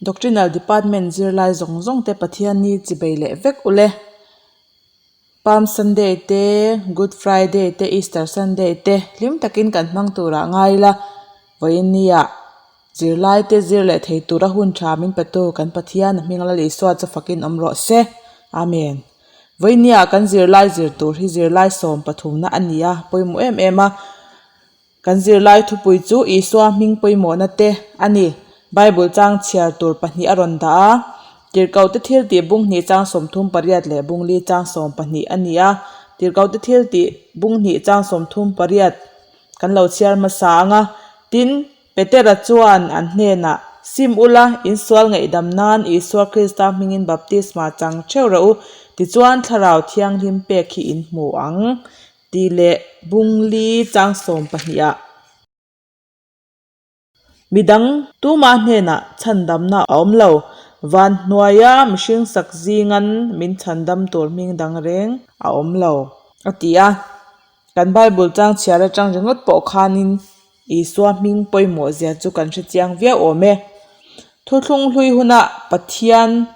Doctrinal Department zirlai zawng zawng te Pathianni chibei leh vek ule. Palm Sunday te, Good Friday te, Easter Sunday te hlim takin kan hmang turah ngai ila vawiinnia zirlai te zir leh thei tura hun tha min petu kan Pathian a hming Lal Isua chu fakin awm rawh se. Amen. Vawiinnia kan zirlai zir tur hi zirlai 13na a ni a, pawimawh em em a. Kan zirlai thupui chu Isua hming pawimawhna te a ni. Bible chang chhiar tur pahnih a rawn dah a, Tirhkohte thiltih bung hnih chang 38 leh bung li chang 12 a ni a. Tirhkohte thiltih bung hnih chang 38 kan lo chhiar hmasa ang a. Tin, Petera chuan an hnenah, Sim ula, insual ngaihdam nan Isua Krista hmingin baptisma chang theuh rawh u, tichuan Thlarau Thianghlim pek hi in hmu ang. Tih leh Bungli chang 12 ah midang tumah hnenah chhandamna a awm lo. Van hnuaia mihring sak zingan min chhandam tur hming dang reng a awm lo, a ti a. Kan Bible chang chhiar atang ringawt pawh khanin Isua hming pawimawh zia chu kan hre chiang viau awm e. Thuthlung hlui huna Pathian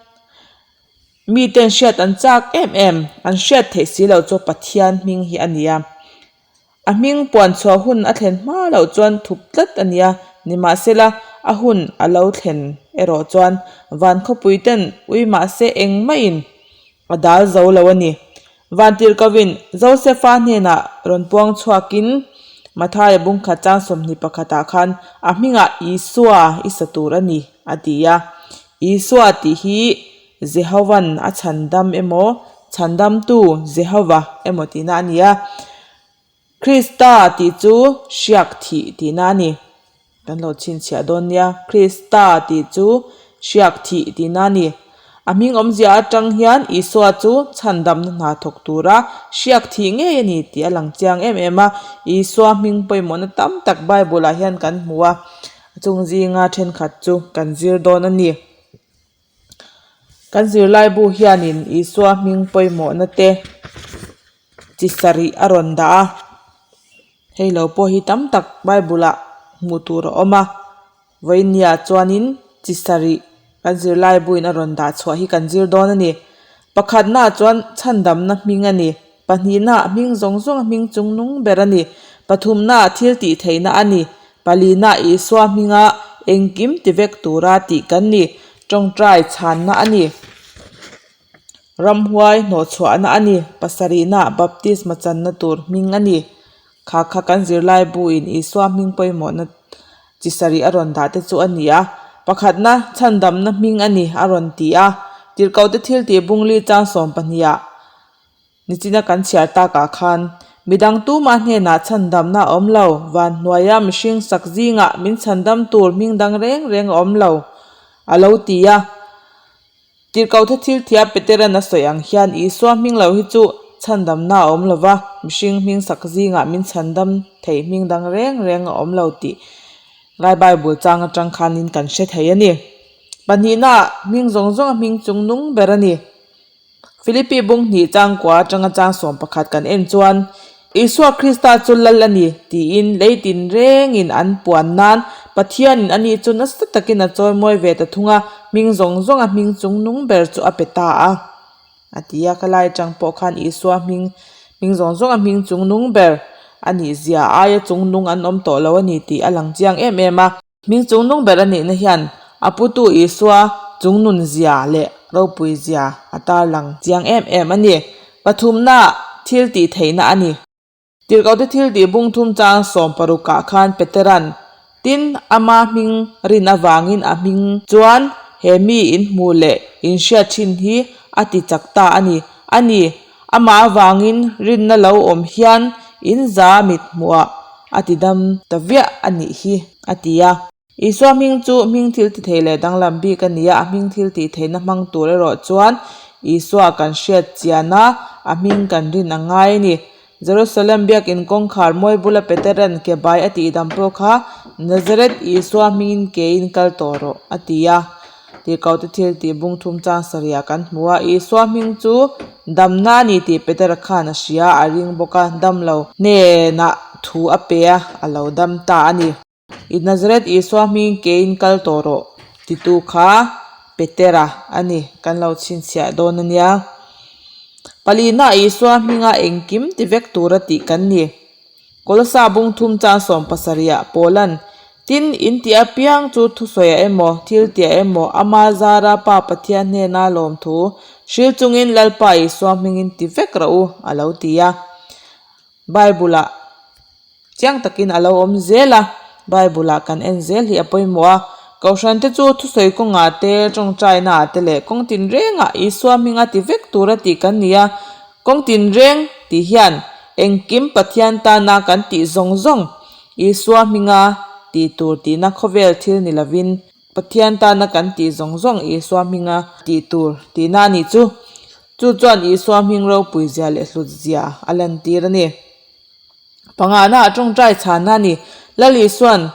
Miten hriat an chak em em, an hriat theih si loh chu Pathian hming hi a ni a. A hming puan chhuah hun a thlen hma loh chuan thup tlat a ni a, nimahsela a hun a lo thlen erawh chuan van khawpui ten ui mahse engmahin a dal zo lo a ni. Vantirhkovin Josefa hnenah rawn puang chhuakin Mathaia bungkhat chang 21 ah khan a hmingah Isua i sa tur a ni a ti a. Isua tih hi Jehovan a chhandam emaw, chhandamtu Jehova emaw tihna a ni a. Krista tih chu hriak thih tihna a ni. Kan lo chhinchhiah dawn nia. Krista tih chu hriak thih tihna a ni. A hming awmzia atang hian Isua chu chhandamna hna thawk tura hriak thih ngei a ni tih a lang chiang em em a. Isua hming pawimawhna tam tak Bible ah hian kan hmu a. A chung zinga thenkhat chu kan zir dawn a ni. Kan zirlaibu hianin Isua hming pawimawhna te chi sarih a rawn dah a, hei lo pawh hi tam tak Bible ah hmuh tur a awm a, vawinia chuanin chi sarih kan zirlaibuin a rawn dah chhuah hi kan zir dawn a ni. Pakhatnaah chuan chhandamna hming a ni. Pahnihnaah hming zawng zawng a hming chung nung ber a ni. Pathumnaah thil tih theihna a ni. Palinaah Isua hminga engkim ti vek tura tih kan ni. Tawngtai chhanna a ni. Ramhuai hnawhchhuahna a ni. Pasarihnaah baptisma channa tur hming a ni. Kha kha kan zirlai buin Isua hming pawimawhna chi sarih a rawn dah te chu a ni a. Pakhatna, chhandamna hming a ni a rawn ti a. Tirhkohte thiltih bungli chang 12 ah Nichina kan chhiar takah khan midang tumah hnenah chhandamna a awm lo, van hnuaia mihring sak zingah min chhandam tur hming dang reng reng a awm lo, a lo ti a. Tirhkohte thil thia Petera'n a sawi ang hian Isua hming lo hi chu chhandamna a awm lo va, mihring hming sak zingah min chhandam thei hming dang reng reng a awm lo tih Lai Bible chang atang khanin kan hre thei a ni. Pahnihnaah hming zawng zawng a hming chung nung ber a ni. Philippi bung hnih changkua atanga chang 11 kan en chuan, Isua Krista chu Lal a ni, tiin lei tinrengin an puan nan Pathianin ani chu nasa takin a chawimawi ve ta thung a, hming zawng zawng a hming chung nung ber chu a pe ta a. A ti a, khalai atang pawh khan Isua hming hming zawng zawng a hming chung nung ber a nih zia aia chung nung an awm tawh lo a ni tih a lang chiang em em a. Hming chungnung ber a nihna hian a putu Isua chungnun zia leh ropui zia a tarlang chiang em em a ni. Pathumna thil tih theihna a ni. Tirhkohte thil tih bung thum chang 60 ah khan Petera'n, Tin, ama hming rin avangin a hming chuan he mi in hmuh leh in hriat thin hi a ti chak ta a ni. A ni, amah avangin rinna lo awm hian in za mit hmuhah a ti dam ta viah a nih hi, a ti a. Isua hming chu hming thil ti thei leh danglam bik a ni a, a hming thil tih theihna hmang tur erawh chuan Isua kan hriat chian a, a hming kan rin a ngai a ni. Jerusalem biakin kawngkhar mawi bula Petera'n ke bai a tihdam pawh kha Nazareth Isua hmingin kein kal tawh rawh, a ti a. Tirhkohte thil tih bung thum chang sarihah kan hmu a, Isua hming chu damna a ni tih Petera khan a hria, a ring bawk a, dam lo hnenah thu a pe a, a lo dam ta a ni. I Nazareth Isua hmingin kein kal tawh rawh. titu kha Petera a ni, kan lo chhinchhiah dawn a nia. Palina Isua hminga engkim ti vek tura tih kan ni. Kolosa bung thum chang 70 ah Paulan, Tin, in tih apiang chu thusawiah emaw, thil tiah emaw, ama zara Pa Pathian hnena lawmthu hril chungin Lalpa Isua hmingin ti vek rawh u, a lo ti a. Bible-ah chiang takin a lo awm zel a, Bible-ah kan en zel hi a pawimawh a. Kohhrante chu thusawi kawngah te, tawngtainaah te leh kawng tinrengah Isua hminga ti vek tura tih kan ni a. Kawng tinreng tih hian engkim Pathian tana kan tih zawng zawng Isua hminga tih tur tihna khawvel thil ni lovin Pathian tana kan tih zawng zawng Isua hminga tih tur tihna a nih chu. Chu chuan Isua hming ropui zia leh hlut zia a lantir a ni. Pangana a tawngtai chhana a ni. Lal Isua'n,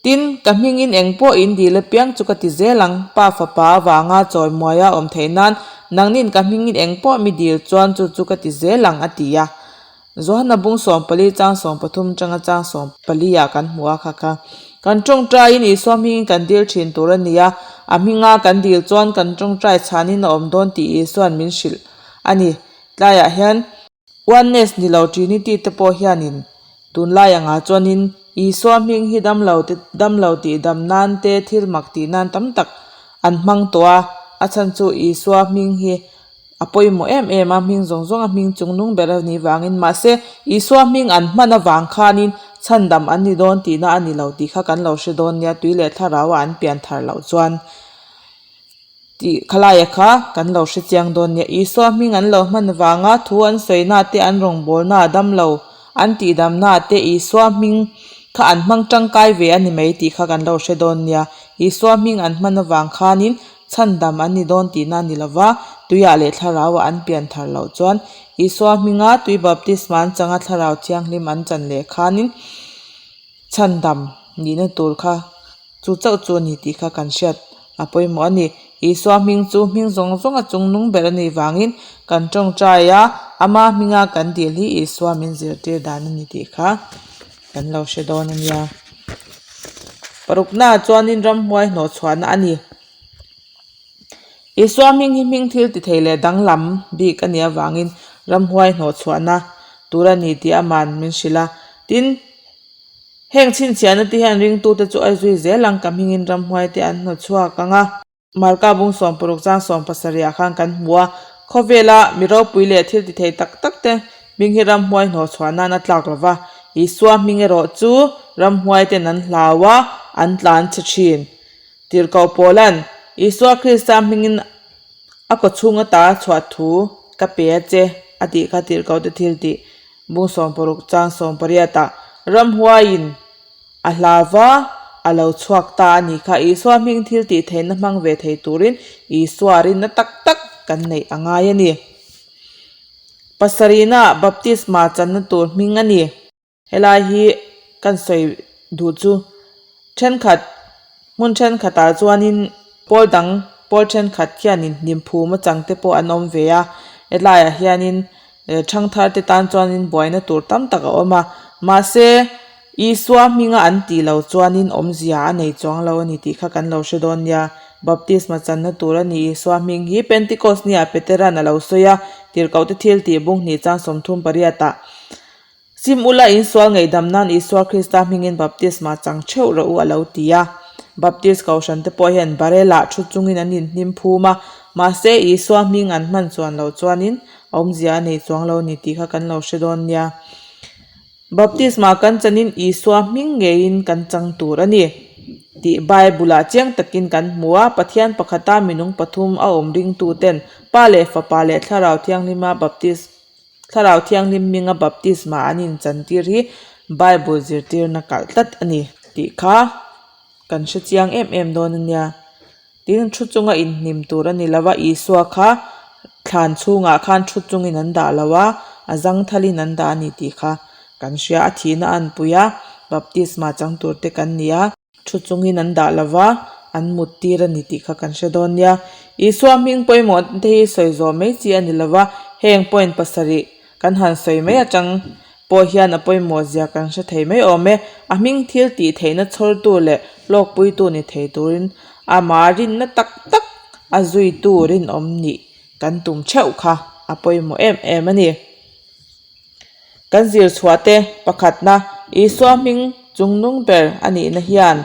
Tin, ka hmingin eng pawh in dil apiang chu ka ti zel ang, Pa Fapa avanga chawimuaia awm theih nan, nangnin ka hmingin eng pawh mi dil chuan chu chu ka ti zel ang, a ti a. Johana bung 14 chang 13 tanga chang 14 ah kan hmu a kha kha. Kan tawngtaiin Isua hmingin kan dil thin tur a ni a, a hminga kan dil chuan kan tawngtai chhanin a awm dawn tih Isua'n min hrilh a ni. Tlaiah hian Oneness ni lo Trinity te pawh hianin tunlai angah chuanin Isua hming hi damlo te damlo tih dam nan te thil mak tih nan tam tak an hmang tawh a, a chhan chu Isua hming hi A pawimawh em em a, hming zawng zawng a hming chung nung ber a nih vangin mahse Isua hming an hman avang khanin chhandam an ni dawn tihna a ni lo tih kha kan lo hre dawn nia, tui leh thlarau a an pian thar loh chuan tih khalaia kha kan lo hre chiang dawn nia. Isua hming an lo hman vanga thu an sawina te an rawngbawlna a dam lo an tihdamna te Isua hming kha an hmang tangkai ve a ni mai tih kha kan lo hre dawn nia. Isua hming an hman avang khanin Chhandam an ni dawn tihna a ni lo va, tuiah leh thlarauah an pian thar loh chuan Isua hminga tui baptisma an changa thlarau thianghlim an chan leh khanin chhandam nihna tur kha chu chauh chu a ni tih kha kan hriat a pawimawh a ni. Isua hming chu hming zawng zawnga chungnung ber a nih vangin kan tawngtai a, ama hminga kan dil hi Isua min zirtir dan a ni tih kha kan lo hre dawn a nia. Paruknaah chuanin ramhuai hnawhchhuahna a ni. Isua hming hi hming thil ti thei leh danglam bik a nih avangin ramhuai hnawhchhuahna tur a ni tih aman min hrilh a. Tin, heng chhinchhiahna te hian ringtute chu a zui zel ang ka hmingin ramhuai te an hnawchhuak ang a. Marka bung 60 chang 17 ah khan kan hmu a, khawvela mi ropui leh thil ti thei tak tak te hming hi ramhuai hnawhchhuah nan a tlak lo va, Isua hming erawh chu ramhuai ten an hlau a, an tlan chhe thin. Tirhkoh Paula'n Isua Krista hmingin a kawchhung ata chhuah thu ka pe a che a tih kha tirhkoh te thil tih bung 60 chang 18 ah ramhuaiin A hla va, a lo chhuak ta a nih kha. Isua hming thil tih theihna hmang ve thei turin Isua rinna tak tak kan neih a ngai a ni. Pasarihna baptisma channa tur hming a ni. Helai hi kan sawi duh chu thenkhat hmun thenkhatah chuanin pawl dang pawl thenkhat hianin hlimphum a chang te pawh an awm ve a, helaiah hianin Thangthar te tan chuanin buaina tur tam tak a awm a, mahse Isua hminga an tih lo chuanin awmzia a nei chuang lo a ni tih kha kan lo hre dawn nia. Baptisma channa tur a ni Isua hming hi Pentecost nia Petera'n a lo sawi a, tirhkohte thil tih bung hnih chang 38 ah Sim ula insual ngaihdam nan Isua Krista hmingin baptisma chang theuh rawh u a lo ti a. Baptist kohhran te pawh hian barrel-ah thu chungin an inhnim phum a, mahse Isua hming an hman chuan loh chuanin Awmzia a nei chuang lo ni tih kha kan lo hre dawn nia. Baptisma kan chanin Isua hming ngeiin kan chang tur a ni tih Bible-ah chiang takin kan hmu a, Pathian pakhata minung pathum a awm ringtuten Pa leh Fapa leh Thlarau Thianghlima Baptis Thlarau Thianghlim hminga baptisma an inchantir hi Bible zirtirna kalh tlat a ni tih kha kan hre chiang em em dawn a nia. Tin, thu chunga inhnim tur a ni lo a, Isua kha thlan chhungah khan thu chungin an dah lo a, a zangthalin an dah a ni tih kha kan hria. A thihna a anpui a, baptisma chang tur te kan ni a. Thu chungin an dah lo va, an mut tir a ni tih kha kan hre dawn nia. Isua hming pawimawh te hi sawi zawh mai chi a ni lo va, heng point pasarih kan han sawi mai atang pawh hian a pawimawh zia kan hre thei mai awm e. A hming thil tih theihna chhawrtu leh hlawkpuitu ni thei turin Amah rinna tak tak a zuitu rinawm nih kan tum theuh kha a pawimawh em em a ni. Kan zir chhuah te pakhatna Isua hming chungnung ber a nihna hian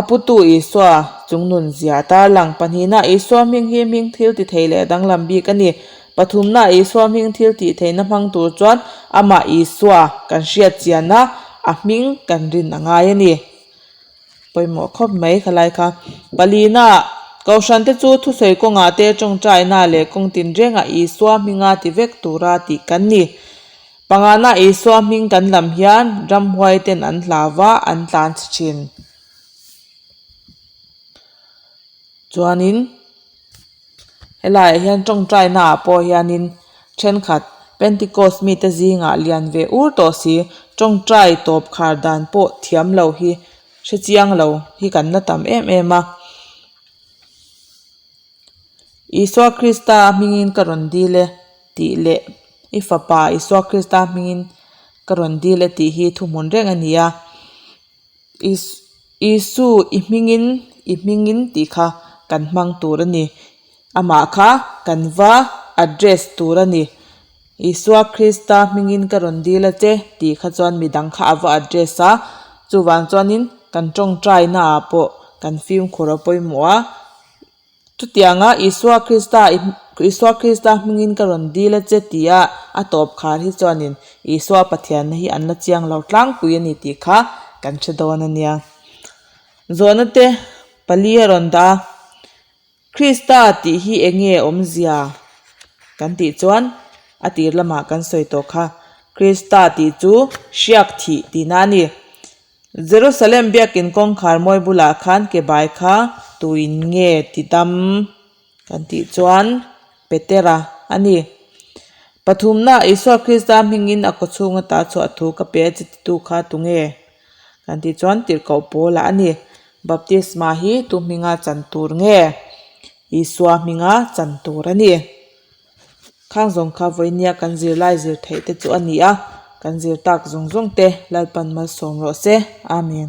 a putu Isua chungnun zia a tarlang. Pahnihna Isua hming hi hming thil ti thei leh danglam bik a ni. Pathumna Isua hming thil tih theihna hmang tur chuan amah Isua kan hriat chiana a hming kan rin a ngai a ni. Pawimawh khawp mai khalai kha. Palina, Kohhran te chu thusawi kawngah te tawngtaina leh kawng tinrengah Isua hminga ti vek tura tih kan ni. Pangana Isua hming kan lam hian ramhuai ten an hlau va, an tlan chhe thin. Chuanin. Helaiah hian tawngtaina ah pawh hianin thenkhat Pentecost mite zingah lian ve ur tawh si tawngtai tawp khar dan pawh thiam lo hi hre chiang lo hi kan la tam em em a. Isua Krista hmingin ka rawn dil e tih leh i fapa Isua Krista hmingin ka rawn dil e tih hi thuhmun reng a ni a. Isu i hmingin i hmingin tih kha kan hmang tur a ni. Amah kha kan va address tur a ni. Isua Krista hmingin ka rawn dil a che tih kha chuan midang kha a va address a. Chuvang chuanin kan tawngtai naah pawh kan fimkhur a pawimawh a. Chutianga Isua Krista Isua Krista hmingin ka rawn dil a che tia a tawp khar hi chuanin Isua Pathianna hi an la chiang lo tlangpui a ni tih kha kan hre dawn a nia. Zawhna te pali a rawn dah a, Krista tih hi eng nge awmzia kan tih chuan a tir lamah kan sawi tawh kha. Krista tih chu hriak thih tihna a ni. Jerusalem biakin kawngkhar mawi bulah khan ke bai kha tuin nge ti dam kan tih chuan Petera a ni. Pathumna Isua Krista hmingin a kawchhung ata chhuah thu ka pe a che titu kha tunge kan tih chuan tirhkoh Paula a ni. Baptisma hi tu hminga chan tur nge? Isua hminga chan tur a ni. Khang zawng kha vawinia kan zirlai zir theih te chu a ni a, kan zir tak zawng zawng te Lalpan malsawm rawh se. Amen.